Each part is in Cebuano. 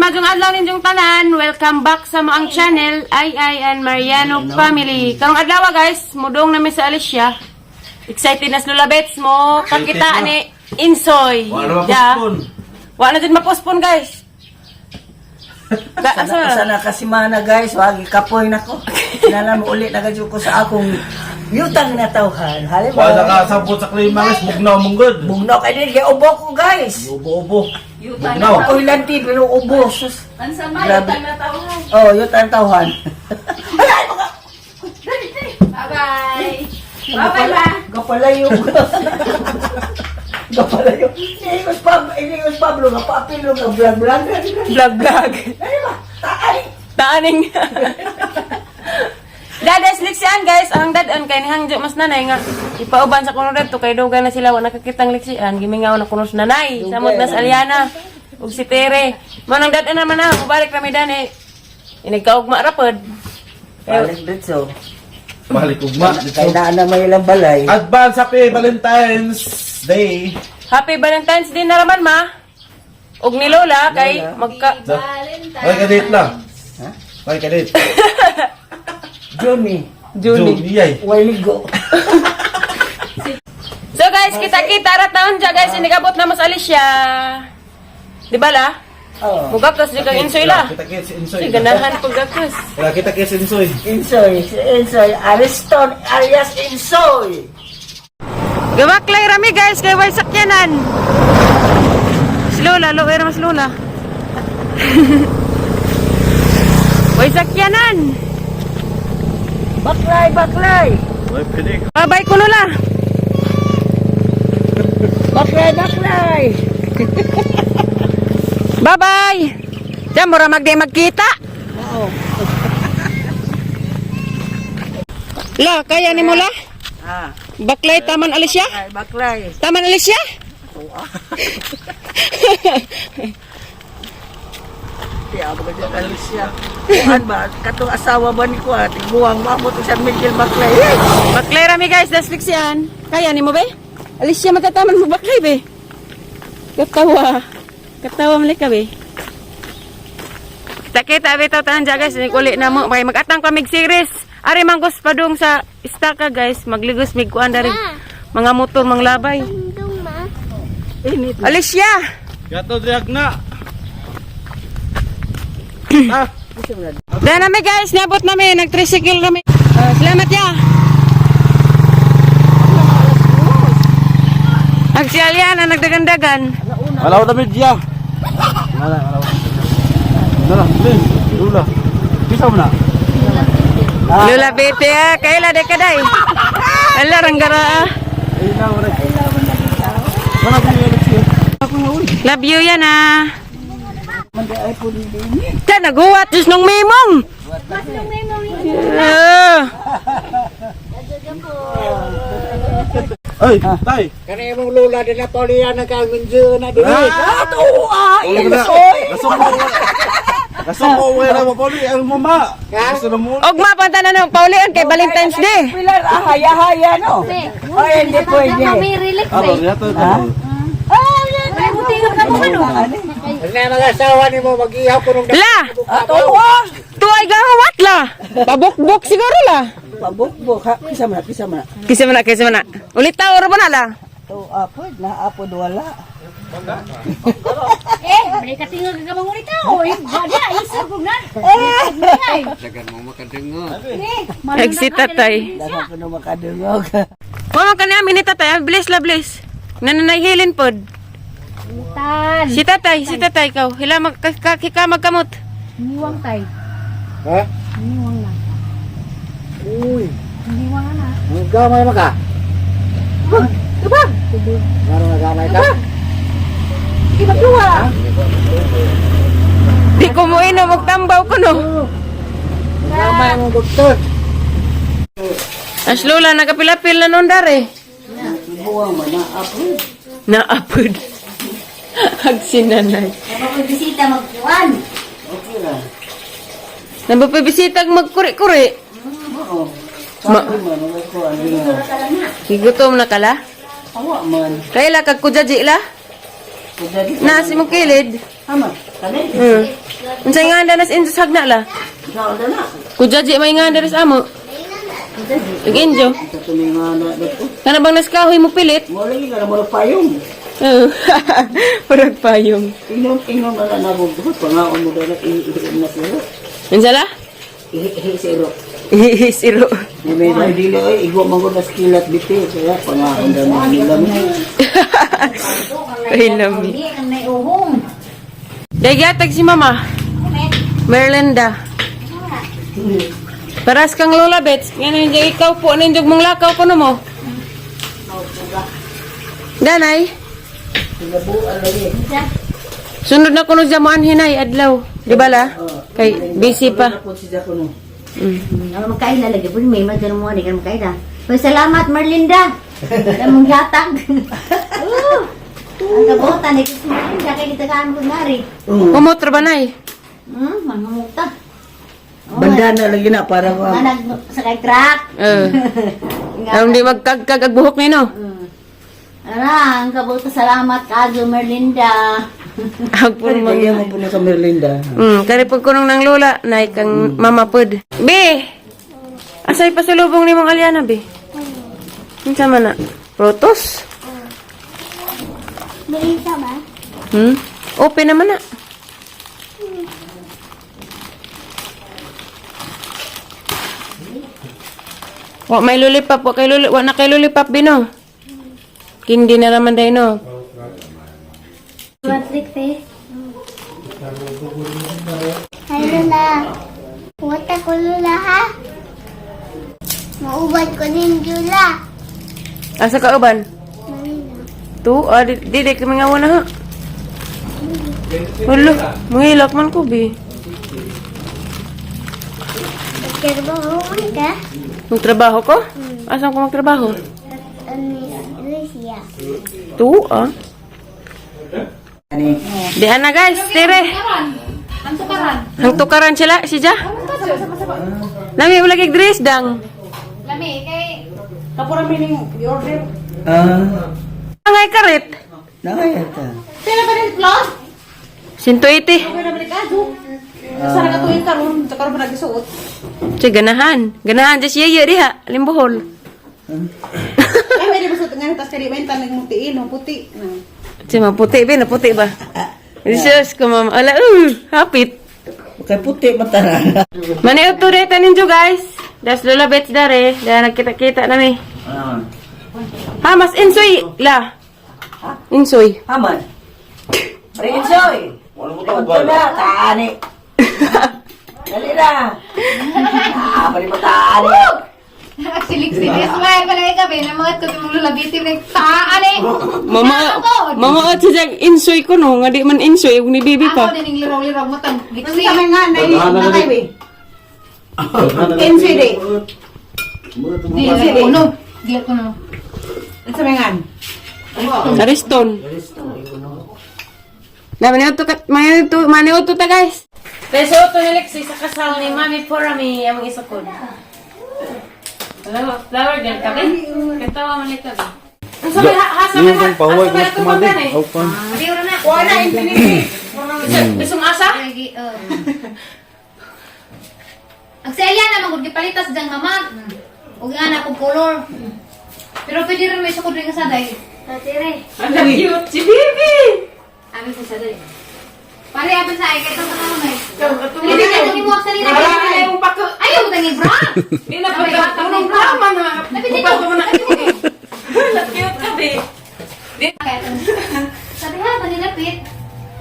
Maayong adlaw ninyong tanan. Welcome back sa maang channel, Ay Ay and Mariano Family. Karong adlaw, guys, mudong nami sa Alicia. Excited na si Lola Bets mo. Kakita ni Insoy. Wala na Ja. mapospon. Wala na din mapospon, guys. Asa na? Sana kasi mana, guys, wagi kapoy nako. Kinala mo ulit na gadyo ko sa akong yutang na tawhan. Halimbawa, Wala ka sabot sa climax, bugnaw mong good. Bugnaw kay dili kay ubo ko, guys. Ubo-ubo. Bugnaw. Ako lanti pero ubo. Sus. Ang sama, Grabe. yutang na tauhan. Oh, yutang tawhan. Ay, ay, mga Bye-bye. Bye-bye, ma. Gapalayo. Gapalayo. Iningos Pablo, iningos Pablo nga paapilo nga vlog vlog. Vlog vlog. Ay ba? Taay. Taaning. Dada liksian, guys, ang dadan kay ni Hangjo mas nanay nga ipauban sa kuno dito kay dugay na sila wa nakakitang liksian, gimingaw na kuno sa nanay. Samot na sa Aliana ug si Tere. Mo nang dadan naman na mobalik rami dani. Inigkaugma ra pod. Balik dito. Balik ugma. Kay naa na may ilang balay. Advance Happy Valentine's Day. Happy Valentine's Day na raman, ma. Ug ni Lola kay magka Valentine. Ay, kadate lang. Ay, kadate. Johnny, Julie. Juni ay. Waligo. So guys, kita-kita ra taon dya, guys, inikabot na mas Alicia. Di ba la? Oh. Mugakos di kang Insoy la. Kita kit si Insoy. Si ganahan pag gakos. Wala kita kit si Insoy. Insoy, si Insoy, Ariston alias Insoy. Gabaklay rami, guys, kay way sakyanan. Si Lola, lower mas Lola. Way sakyanan. Baklay, baklay. Ay, pinig. Bye-bye ko, Lola. Baklay, baklay. Bye-bye. Diyan, mura magdi magkita. Oo. La, kaya ni mo la? Ah, Baklay taman Alicia? baklay, baklay. Taman Alicia? Kaya ako ba Alicia? Kuan ba? Katong asawa ba ni Kuan? Tiguang maabot sa San Miguel Baklay. Eh! Baklay rami, guys, das liksian. Kaya ni mo be? Alicia matataman mo baklay be. Katawa. Katawa man ka be. Kita be taw tanan dya, guys, ni uli na mo kay magatang pa mig series. Ari manggos padung sa istaka, guys, magligos mig kuan dari mga motor manglabay. Init. Alicia. Gato drag na. Ah, Dahil nami, guys, niabot nami, nag-tricycle nami. Ah, salamat ya. Ang si Aliana nagdagandagan. Wala ko damit ya. Wala, wala. Wala, please. Lula. Bisa mo na. Lola Bete ah, kaila de kaday. Ala ranggara ah. Ay, na, wala. Wala ko yung Alexia. Love you yan ah. Ta naguwat just nung memong. Ah. Ay, tay. Kani imong lula din na Pauliana na kang minjo na dili. Ah, tuwa! Insoy! Gasok ko, wala mo poli ang mama. Gusto na mo. Og mapanta na nang paulian kay Valentine's Day. Pilar, ah, haya-haya, no? Ay, hindi pwede. Ah, yato. Na mga asawa nimo mag-ihaw ko nung La, Ah, tuwa! tuay gahuwat la. Pabukbok siguro la. Pabukbok, ha? Kisa man na, kisa man na. Kisa man na, kisa man na. Ulit tao ra ba na la? Tuwa, pwede na, apo, wala. Eh, balik ka tingog ka mga ulit ako. Eh, bada, isip ko na. Exit tatay. Dapat ko na makadungog. Wa man kani amin ni tatay, ah, bless la bless. Nananayhilin pod. Tan. Si tatay ikaw. Hila mag ka, ka, hika magkamot. Niwang tay. Ha? Niwang na. Uy, Niwang na. ang gamay maka. Tubag! Ngaro nga gamay ka? Di ba duwa? Di ko mo inom og tambaw ko no. Gamay mo doktor. As Lola nagapilapil na nun dare. Buwang man na, apo. Naapod. Ag sinanay. Mapagbisita magkuhan. Okay ra. Nabapibisitag magkuri-kuri. Oo. Sabi man, wala ko, ano yun. Gigutom na kala. Awa man. Kaya la kag kujaji la. Kujadi Na si mong kilid. Ama, kani? Unsay nga nas Enzo sa hagna la? Kujaji may nga sa amo. Ug Enzo. Sa tunay nga na dito. Kana bang nas kahoy mo pilit? Wala yung nga mo payong. Oo. Murag payong. Inom inom na na mo pangaon mo dala ihi na siro. Unsa la? Ihi siro. Siro. Ni may may dili ay igo man gud na skilat biti kaya pangaon da mo nila mo. Ay, lami. Hindi, ang may uhong. Daygatag si mama. Merlinda. Paras kang Lola Bets. Nga na yung ikaw po. Ano yung mong lakaw ko no mo? Danay. Sunod na kuno siya mo anhinay adlaw. Di ba la? Kay busy pa. Tapos si Jacono. Ano magkaila lagi po may magano mo ni kan magkaila. Hoy, salamat Merlinda. Sa mong yatag. Ang kabutan ni kasi Merlinda kay gitagaan ko nari. Kumotro ba nay? Mangamuta. Bandana lagi na para ko. Manag sa kay truck. Eh. Aron di magkagkag ag buhok nino. Ara, ang kabuta salamat kayo Merlinda. Ag puro Bigyan mga. mo po na sa Merlinda. Kari pag kunong ng lola, nay kang mama pod. Be. Asay pasulubong ni mong Aliana, be? Unsa man na? Protos? Melissa ba? Open naman na. Wa may lollipop, wa kay luli, wa na kay lollipop bino. Kindi na naman day no. Patrick, fe. Hi, Lola. Pumunta ko, Lola, ha? Mauban ko nin, Lola. Asa ka uban? Manila. Tu, ah, di di, di kami nga na ha. Hulo, mangilak man ko bi. Nagtrabaho man ka? Magtrabaho ko? Asan ko magtrabaho? Alicia. Tu, ah. Ani. Di ana guys, tere. Ang tukaran sila, si Ja. Lami wala kay dress dang. Lami kay Ah, Angay karit. nakaya ta. Pila ba rin plus? 180. Sara ka tuwing Siya ganahan. Ganahan just yaya diha, limbohol. Ay, may libusot nga tas kay benta nagmutiin, no, puti. Siya maputi ba, naputi ba? Jesus ko mama. Ala, hapit. Kay puti matara. Maniot to dito ninyo guys. Das Lola Bets dare. Dahil nagkita-kita nami. Ah. Ha, mas insoy la. Insoy. Haman. Rinsoy. Wala na, taani. Dali na. Ah, bali pa taani. Silig-silig. Smile pala ikaw, eh. Ng mga tuti mong lulabitin ng taan eh. Mama, mama at siya insoy ko no, nga di man insoy ug ni bibi Ako pa. din yung lirong-lirong mo tang liksi. Sa nga nay nakay be. NCD. Di ko no. Di ko no. Sa mga Ariston. Na maniot to maniot to maniot to ta guys. Peso to ni Lexi sa kasal ni Mami Porami among isakod. Hello, flower girl kami. Katawa man ito. Ang sabi ha, ha sabi Yung ha. kang pahuway asa ko ba mas ito bang kumadi. gani? Aw pan. Di na. Wala infinity. Isong asa? Lagi, oh. Ang sa iya naman kung gipalitas dyan mama. Ug ana kog color. Pero pwede rin may sukod rin ka sa day. Tatire. Ang cute si Bibi. Abi sa saday. Pare abi sa ay kay tong tanong eh. Hindi ka nang imuha sa nila. Ayaw mo tanging bra. Di na pagkatunong bra man ha. Labi dito. Labi dito. Cute ka bi. Kaya tong- Sabi ha, manilapit.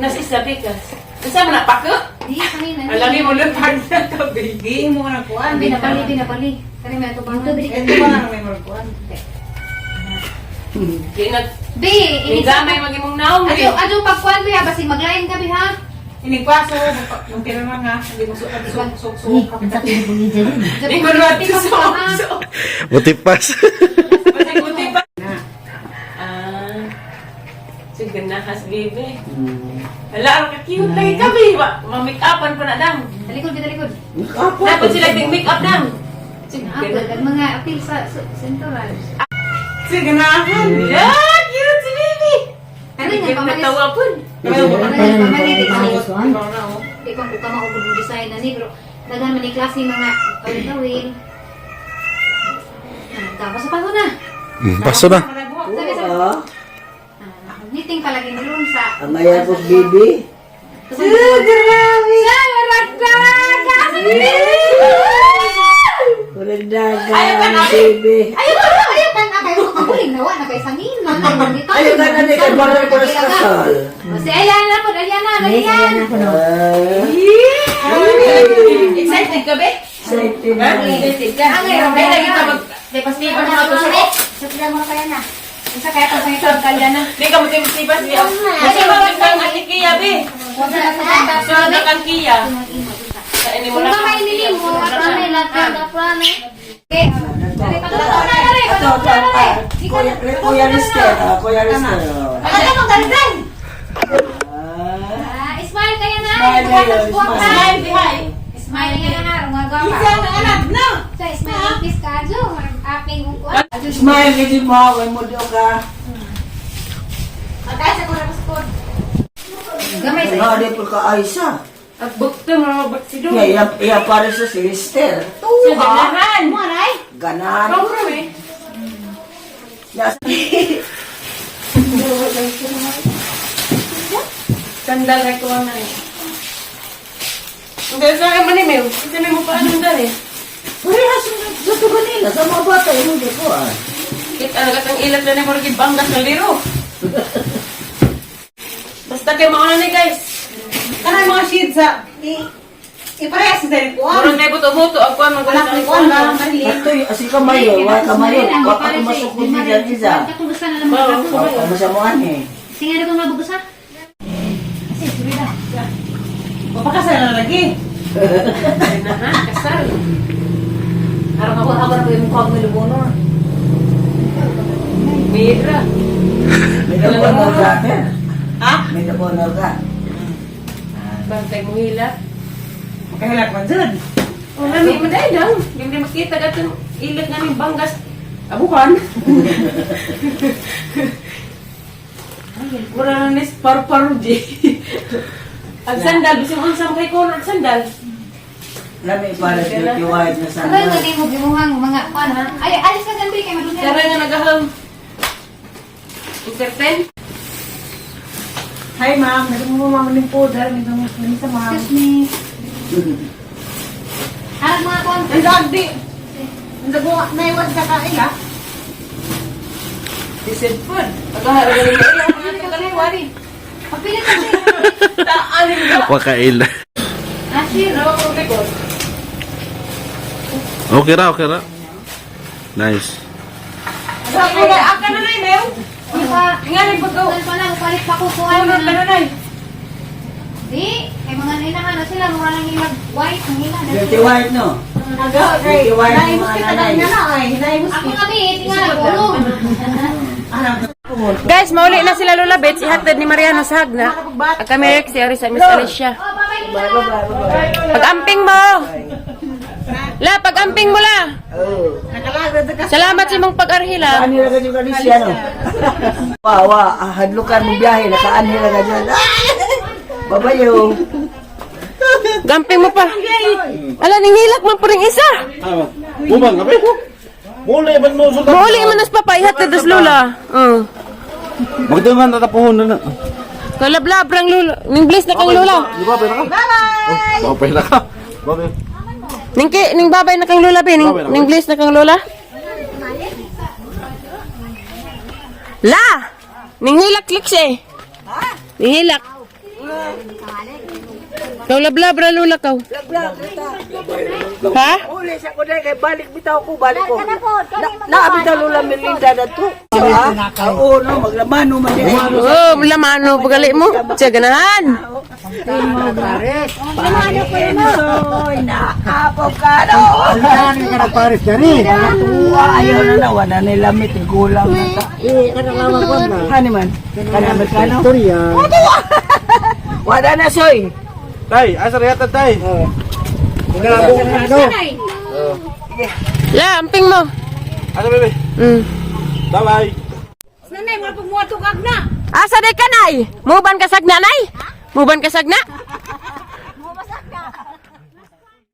Nas isa bikas. Unsa man na pako? Di kanina. Alami mo lupad na ka bi. Giin mo na kuan. Binapali, binapali. Kani may ato bang. Ito ba nga may mga kuan? Di na Bi, ini ni gamay magimong naong bi. Adyo, adyo pagkuan bi ha, basig maglain ka bi ha. Ining kwaso, yung pira na nga, hindi mo suot suot suot suot. Di ko na so. Buti pas. Buti pa. Ah. Sige na has bibi. Hala, ang cute lagi kami. Ma-make upan pa na dang. Talikod, bi talikod. Dapat sila ting make up dang. Sige Ako, na. ang mga appeal sa central. Sige na. Yeah, cute si baby. Ano nga, Cute na pamalis. tawa pun. Di ko kung kama og design na ni pero daghan man ni klase mga tawil-tawil. Ah, tapos sa paso na. Paso na. Sabi sa Ah, Meeting palagi nilun sa ang ayabog bibi. Grabe! Walang dagan, bibi. Ayaw ka na! Ayaw ka na! Kayo kabuling nawa na kay sangin. Ayaw ka na ni kay Baral ko na sa kasal. Si Ayana po, Ayana, Ayan Ayan. ako no. Excited ka, be? Excited na. Excited ka? Ang hirap. Kaya lagi ka mag... Tipas-tipas na ako sa... Sa mo kaya na. Isa kaya pag sa itong kalyana. Di ka mo tipas-tipas. Di ako. Kasi mag kang ati Kia, be. Sunod na kang Kia. Sa ini mo Kung na. ba may nili mo, prame lahat prame. Okay. Pagkakataon na rin, Ito, ito, ah, Kuya, Kuya Rister, ah, Kuya Rister. Ano mong girlfriend? Ah, Ah, smile kayo na. Smile kayo, smile. Smile, bihay. Smile kayo na, gumagawa. Isa ang anak no. Sa smile kiss ka, Jo. Aping ukuan. Smile kasi mo, way mo daw ka. Magkaya sa kurang score. Gamay sa Nga, di po ka Aisa. At bukto mo magbak si Dong. Iya, iya, iya para sa si Rister. Sa ganahan. mo, aray. Ganahan. Program eh. Yes. Sandal ay kuha na eh. Hindi, sa akin man eh, Mew. Kasi may mo paano dali. Parehas sa ito kanila, sa mga bata, hindi ko ah. Kita na katang ilat na ni Morgan Banggas ng liro. Basta kayo mauna ni guys. Kanang mga shades sa i iparehas sa ko. Murag na buto-buto. Ang kuha man Anak ni kuan ba Marilyn? Ito, asi ka mayo, wa ka mayo, wa ka masukod ni dyan isa. Katugusan na lang mga Wa ka masamuan eh. Sige na itong mabugusa. Kasi, suri na. Mapakasal na lagi. Ha, kasal. Araw ako ako na po yung mukha ko nilubono. Mira. May naponor ka, Ter. Ha? May naponor ka. Bantay mo hila. Makahilak man jud. Oh, nami, maday lang. Hindi makita katong ilat na ning banggas. Abukan. Mura na nis par-par di. Ang sandal, bisin unsa mo kay color ang sandal. Lami para sa dirty white na Aray, sandal. nga di mo gimuhang mga kuan ha. Ay, alis ka ganbi kay madungay. Tara nga nagahang. Entertain. Hi ma'am, nagmo ma'am ning powder, nagmo mo sa ma'am. Excuse me. Harap mga kuan. Ang dagdi. Ang dago naiwan sa kaila. Decent food. Pagkaharap na rin mga itong kaliwari. Pagpilit ka siya. Taanin ba? Wakail. Asir. Ano akong likod? Okay ra, okay ra. Nice. Ay, aka na na, Mew. Ipa. Nga rin pagkaw. Kuan pa lang, palit pa ko kuan Ano na. na na? Di, kay mga inahan na sila mura lang ilag white ang ila. Dirty white, no? Aga, Dirty white Naimos ng mga kita nanay. na na ay, naimos Ako nga bi, tingala gulong. Guys, mauli na sila Lola Bets. Ihatid ni Mariano sa Hagna. Ang kami si Arisa, Miss Alicia. Oh, bye-bye Bye, Lola. bye, bye, bye. Pag-amping mo! La, pag-amping mo la! Oh. Nakalagad ka. Salamat sa imong pag-arhila. Kaanhira ka dyan kanisiya, no? Wa, wa, ah, hadlukan mo biyahe, nakaanhira ka dyan. Ah! Babayo. Gamping mo pa. Ala, ninghilak man po rin isa. Bumang, kape. Muli, man mo sultan. Mauli man nas papa, ihatid das Lola. Magdungan na tapuhon na na. Kalablab rang Lola. Ning bliss na kang Lola. Babay na ka. Bye-bye. Babay na ka. Babay. Ning ki, ning babay na kang Lola be, ning, Babay na, ning bliss na kang Lola. La! Ning hilak kliks eh. Ning hilak. Kau lablab ra Lola kaw. Ha? Uli sa ko kay balik bitaw ko, balik ko. Na bitaw Lola Melinda na to. Ah, oo, no, maglamano man din. Oh, lamano pagali mo. Siya ganahan. Soy, naapaw ka no. Tuwa, ayaw na na, wala na lamit, gulang na ta. Hani man, kana Amerikano? Oh, tuwa! Wala na, soy. Tay, asa rin tay. La, amping mo. Asa bebe. Bye-bye. Asa day ka, nay? Muban ka sagna, nay? Muban ka sagna?